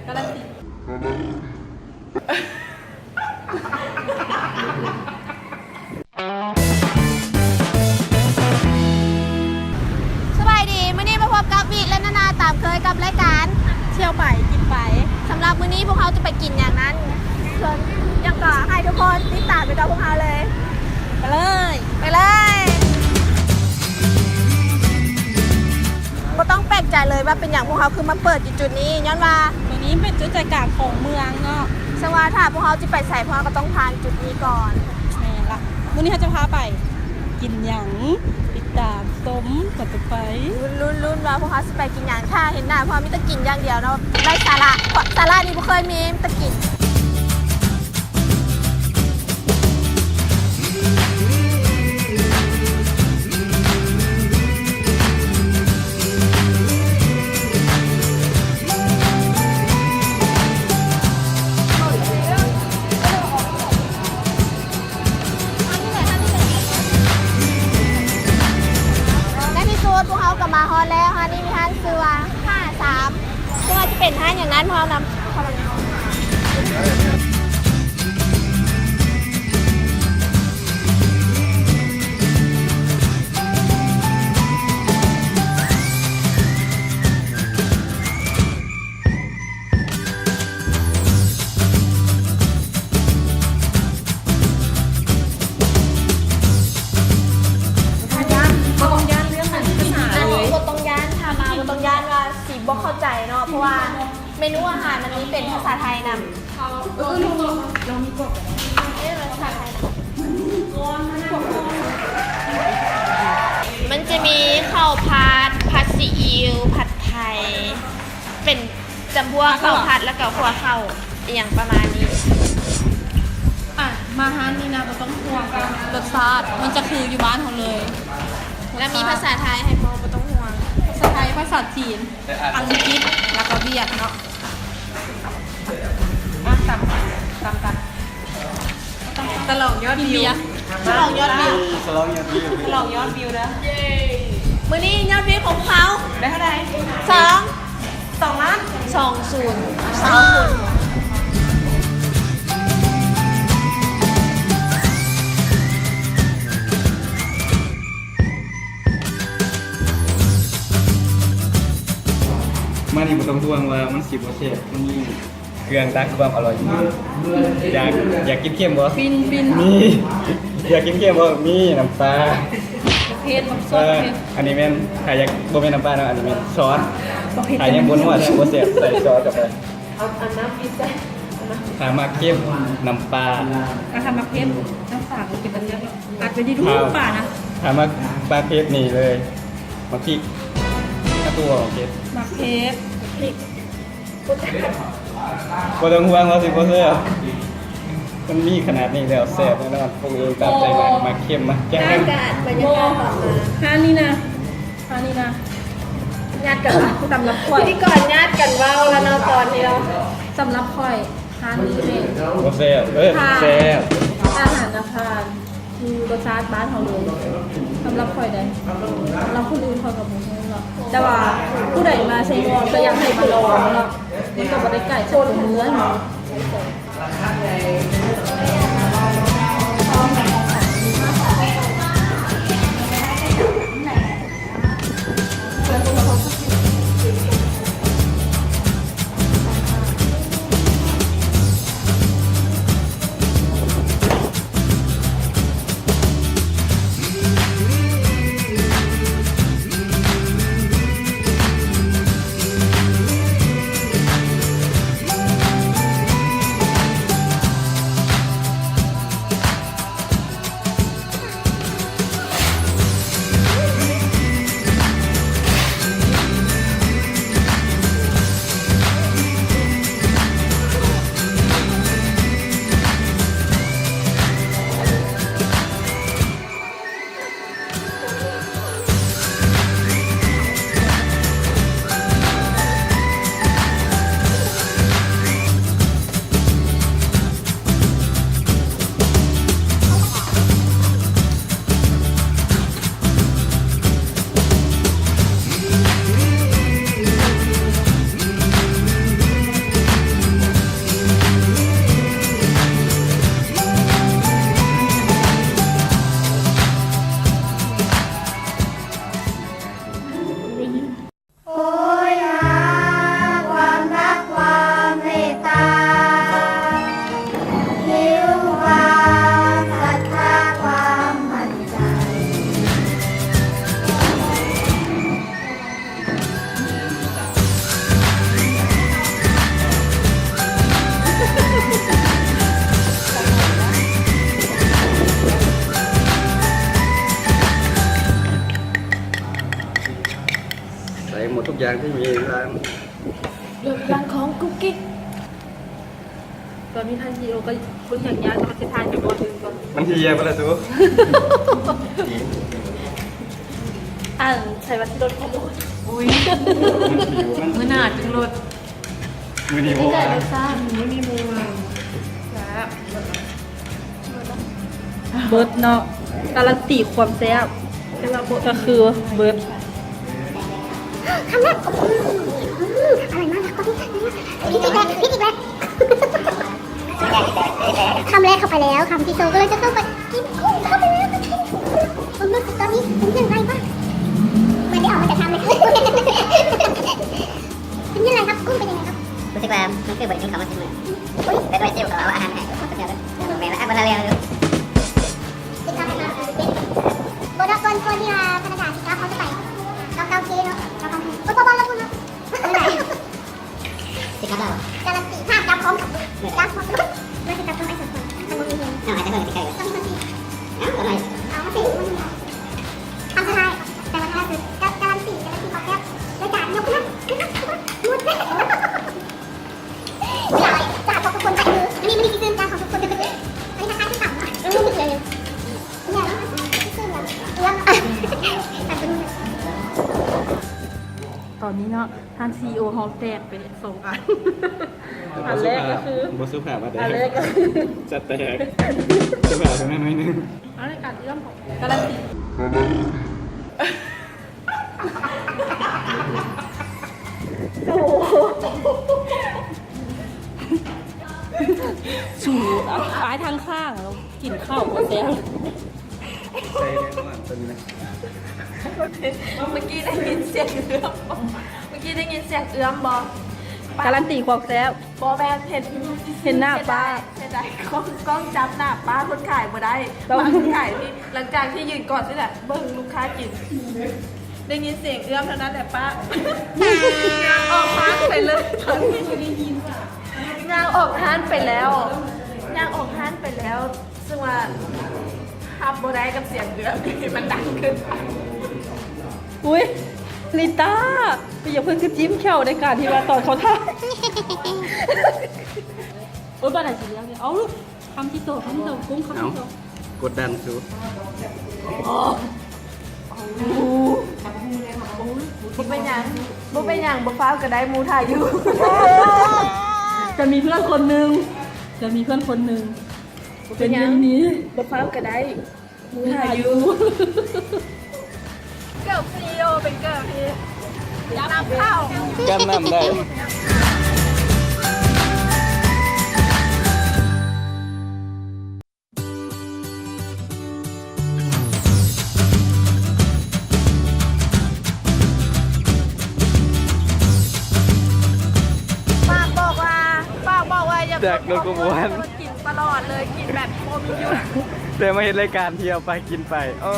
ກາລັນຕີ. ສະບາຍດີ ມື້ນີ້ມາພົບກັບວິ ແລະ ນານາ ຕາມເຄີຍກັບລາຍການທ່ຽວໄປກິນໄປ. ສຳລັບມື້ນີ້ພວກເຮົາຈະໄປກິນຫຍັງນັ້ນ ຍັງກໍໃຫ້ທຸກຄົນຕິດຕາມໄປກັບພວກເຮົາເລີຍ. ໄປເລີຍ ໄປເລີຍ. ບໍ່ຕ້ອງແປກໃຈເລີຍວ່າເປັນຫຍັງພວກເຮົາຄືມາເປີດຢູ່ຈຸດນີ້ ຍ້ອນວ່າໂຕນີ້ເປັນຈຸດໃຈກາງຂອງເມືອງເນາະ. ເຊິ່ງວ່າຖ້າພວກເຮົາຊິໄປໃສ ພວກເຮົາກໍຕ້ອງຜ່ານຈຸດນີ້ກ່ອນ. ແມ່ນລະ. ມື້ນີ້ເຮົາຈະພາໄປກິນຫຍັງ ຕິດຕາມຊົມກັນຕໍ່ໄປ. ລຸ້ນໆ ວ່າພວກເຮົາຊິໄປກິນຫຍັງ. ຖ້າເຫັນໜ້າພວກເຮົາມີແຕ່ກິນຢ່າງດຽວເນາະ. ໄຮ້ສາລະ ສາລະນີ້ບໍ່ເຄີຍມີ ມີແຕ່ກິນ. ໃນທີ່ສຸດພວກເຮົາກໍມາຮອດແລ້ວ. ຮ້ານນີ້ມີຮ້ານຊື່ວ່າຫ້າສາມ ບໍ່ວ່າຈະເປັນຮ້ານຫຍັງນັ້ນ ພວກເຮົານຳ ບໍ່ຕ້ອງຢ້ານເລື່ອງອັນພາສາເລີຍ. ບໍ່ຕ້ອງຢ້ານ ຖ້າມາບໍ່ຕ້ອງຢ້ານວ່າຊິບໍ່ເຂົ້າໃຈເນາະ ເພາະວ່າເມນູອາຫານມັນມີເປັນພາສາໄທນຳ. ມັນຈະມີເຂົ້າຜັດ ຜັດຊີອິ້ວ ຜັດໄຂ່ ເປັນຈຳພວກເຂົ້າຜັດ ແລ້ວກໍຂົ້ວເຂົ້າ ອີ່ຫຍັງປະມານນີ້. ອ່ະ ມາຮ້ານນີ້ນະ ບໍ່ຕ້ອງຫ່ວງ ລົດຊາດມັນຈະຄືຢູ່ບ້ານເຮົາເລີຍ. ແລ້ວມີພາສາໄທໃຫ້ພ້ອມ ບໍ່ຕ້ອງຫ່ວງ. ພາສາໄທ ພາສາຈີນ ອັງກິດ ແລ້ວກໍຫວຽດເນາະ. ອ່ະ ຕຳ ຕຳກັນ ສະຫຼອງຍອດວິວ ສະຫຼອງຍອດວິວ ສະຫຼອງຍອດວິວ ສະຫຼອງຍອດວິວເດີ້. ມື້ນີ້ຍອດວິວຂອງພວກເຮົາໄດ້ເທົ່າໃດ? ສອງ ສອງລ້ານ ສອງສູນ ສອງສູນ. ມານີ້ບໍ່ຕ້ອງຫ່ວງວ່າມັນຊິບໍ່ແຊບ ມັນມີເຄື່ອງດັກຄວາມອະລ່ອຍ. ຢາກ ຢາກກິນເຄັມບໍ່? ປິ່ນ ປິ່ນ ມີ. ຢາກກິນເຄັມບໍ່? ມີນ້ຳປາ ເຜັດ ບັກຊອດ ເອີ ເຜັດ. ອັນນີ້ແມ່ນ ຖ້າຢາກ ບໍ່ແມ່ນນ້ຳປາເນາະ ອັນນີ້ແມ່ນຊອດ. ບໍ່ເຜັດ ຖ້າຍັງບໍ່ນົວ ຍັງບໍ່ແຊບ ໃສ່ຊອດເຂົ້າໄປ. ເອົາ ເອົານ້ຳປິດໃສ່ ເອົານ້ຳ ຖ້າມັກເຄັມ ນ້ຳປາ. ອ່ະ ຖ້າມັກເຜັດ ນ້ຳປາກໍເປັນຕາແຊບເນາະ. ອັດໄວ້ດີດູ ປານະ. ຖ້າມັກ ມັກເຜັດນີ້ເລີຍ ໝາກພິກ ຖ້າຕົວຂອງເຜັດ ໝາກເຜັດ ພິກ ບໍ່ຕ້ອງຫ່ວງວ່າຊິບໍ່ແຊບ ມັນມີຂະໜາດນີ້ແລ້ວ ແຊບແນ່ນອນ. ປຸງເອງຕາມໃຈມັກ ມັກເຄັມ ມັກແຈ່ມ. ອາກາດ ບັນຍາກາດຕອນມາ ຮ້ານນີ້ນະ ຮ້ານນີ້ນະ ຍາດກັນ ສຳລັບຂ້ອຍ ພິທີກອນຍາດກັນເວົ້າລະເນາະ ຕອນນີ້ເນາະ. ສຳລັບຂ້ອຍ ຮ້ານນີ້ແມ່ນ ບໍ່ແຊບ ເອີ ຖ້າ ແຊບ ອາຫານນະ ຜ່ານ ຄືລົດຊາດບ້ານເຮົາເລີຍ. ສຳລັບຂ້ອຍໃດ໋ ສຳລັບຄົນອື່ນຂ້ອຍກໍບໍ່ຮູ້ເນາະ ແຕ່ວ່າຜູ້ໃດມາໄຊຍອດກໍຢາກໃຫ້ມາລອງເນາະ ມັນກໍບໍ່ໄດ້ໄກຈາກຕົວເມືອງເນາະ. ທີ່ມີຮ້ານ ເລື່ອງຂອງກຸກກິກ. ຕອນນີ້ທ່ານຊີອີໂອກໍຄົນຢາກຍ້າຍເນາະ ຊິຖ່າຍໃຫ້ບໍ່ເຖິງກ່ອນ. ມັນຊິແຍ່ບໍ່ລະສູ? ອັນໃສ່ວ່າຊິລົດຄວາມໂອດ. ອຸ້ຍ ມື້ໜ້າຈຶ່ງລົດ. ມື້ນີ້ບໍ່ວ່າງ. ມື້ນີ້ບໍ່ວ່າງ. ແຊບ. ເບິດເນາະ ກາລັນຕີຄວາມແຊບ ແຕ່ວ່າບໍ່ ກໍຄືເບິດ. ຄຳແລກ ອືມ ອະຮ່ອຍມາກ ພລິກອີກແລ້ວ ພລິກອີກແລ້ວ ຄຳແລກເຂົ້າໄປແລ້ວ ຄຳທີສອງກຳລັງຈະເຂົ້າໄປ ກິນກຸ້ງເຂົ້າໄປແລ້ວ ຄວາມຮູ້ສຶກຕອນນີ້ເປັນຢ່າງໄງບ້າງ? ເໝືອນໄດ້ອອກມາຈາກຖ້ຳເລີຍ. ເປັນຈັ່ງໃດຄັບ? ກຸ້ງເປັນຍັງໄງຄັບ? ຮູ້ສຶກວ່າມັນຄືບໍ່ໄດ້ກິນເຂົ້າມາສິບມື້. ອຸ້ຍ ແຕ່ໂດຍຊິວກໍເອົາອາຫານໃຫ້ ແມ່ນລະ ບໍ່ທັນແລ້ວຢູ່. ບໍ່ດອກກ່ອນ ກ່ອນທີ່ວ່າພະນັກງານຊິກັບ ເຮົາຈະໄປເກົ້າເກົ້າເຄເນາະ ເກົ້າເກົ້າເຄ. ໂອ້ຍ ບໍ່ ບໍ່ ບໍ່ ບໍ່ ບໍ່ ຊິກັບແລ້ວ ກາລັນຕີ ຫ້າມກັບພ້ອມກັນ ກັບພ້ອມກັນ ວ່າຊິກັບພ້ອມໄອ້ສອງຄົນ ຄັນບໍ່ມີເງິນ. ເອົາ ອາດຈະເບິ່ງຊິໄກຢູ່ ຕ້ອງມີຄົນທີ່ ເອົາ ກໍໄດ້ ເອົາ ມາສິ ຄຳສຸດທ້າຍ ແຕ່ວ່າຖ້າຄື ກາ ກາລັນຕີ ກາລັນຕີຂອງແທ້ ລາຍການຍົກຂຶ້ນມາ ຂຶ້ນມາ ຂຶ້ນມາ ໝົດແລ້ວ. ຫຼາຍ ຈາກຂອບຄຸນໄປຄື ອັນນີ້ ອັນນີ້ຄືຈານຂອບຄຸນ ອັນນີ້ທັກທາຍຄືກັນ ອືມ ເອີ ຕອນນີ້ເນາະ ທ່ານຊີອີໂອເຮົາແຕກໄປສອງອັນ ອັນແລກກໍຄື ບໍ່ສຸພາບ ອັນແລກກໍຄື ຈະແຕກ ສຸພາບໜ້ອຍໜຶ່ງ. ເອົາລາຍການເອື້ອມ ກາລັນຕີ ສູ ອ້າຍທາງຂ້າງ ກິນເຂົ້າບໍ່ແຊບ. ໃສ່ແນ່ນອນຕົວນີ້ນະ. ເມື່ອກີ້ໄດ້ຍິນສຽງເອື້ອມບໍ່? ເມື່ອກີ້ໄດ້ຍິນສຽງເອື້ອມບໍ່? ກາລັນຕີຄວາມແຊບ. ບໍ່ແມ່ນ ເຫັນ ເຫັນໜ້າປ້າ. ເສຍດາຍ ເສຍດາຍກ້ອງ ກ້ອງຈັບໜ້າປ້າຄົນຂາຍບໍ່ໄດ້. ປ້າຄົນຂາຍທີ່ ຫຼັງຈາກທີ່ຢືນກອດນີ້ແຫຼະ ເບິ່ງລູກຄ້າກິນ ໄດ້ຍິນສຽງເອື້ອມເທົ່ານັ້ນແຫຼະ ປ້າຍ່າງອອກຮ້ານໄປເລີຍ. ຕອນນີ້ບໍ່ໄດ້ຍິນວ່າ ຍ່າງອອກຮ້ານໄປແລ້ວ ຍ່າງອອກຮ້ານໄປແລ້ວ ເຊິ່ງວ່າຮັບບໍ່ໄດ້ກັບສຽງເອື້ອມ ມັນດັງເກີນໄປ. ອຸ້ຍ ລິຕ້າ ເປັນຫຍັງເພິ່ນຄືຈິ້ມແຂ້ວໃນການທີ່ວ່າຕອນເຂົາຖ່າຍ? ໂອ້ຍ ບາດໃດຊິເລືອກເລີຍ ເອົາລູກ. ຄຳທີສອງ ຄຳທີສອງ ກຸ້ງ ຄຳທີສອງ. ເອົ້າ ກົດດັນສູ. ບໍ່ເປັນຫຍັງ ບໍ່ເປັນຫຍັງ ບໍ່ຟ້າວກໍໄດ້ ໝູ່ຖ້າຢູ່. ຈະມີເພື່ອນຄົນໜຶ່ງ ຈະມີເພື່ອນຄົນໜຶ່ງ. ບໍ່ເປັນຫຍັງ ບໍ່ຟ້າວກໍໄດ້ ໝູ່ຖ້າຢູ່. ເກີບພຣີໂອ ເປັນເກີບທີ່ນຳເຂົ້າ ກັນນຳໄດ້. ປາກບອກວ່າ ປາກບອກວ່າຢ່າ ແຕກໂລໂກບ່ວນ ກິນຕະຫຼອດເລີຍ ກິນແບບບໍ່ມີຢຸດ ແຕ່ມາເຮັດລາຍການທ່ຽວໄປກິນໄປ ໂອ້.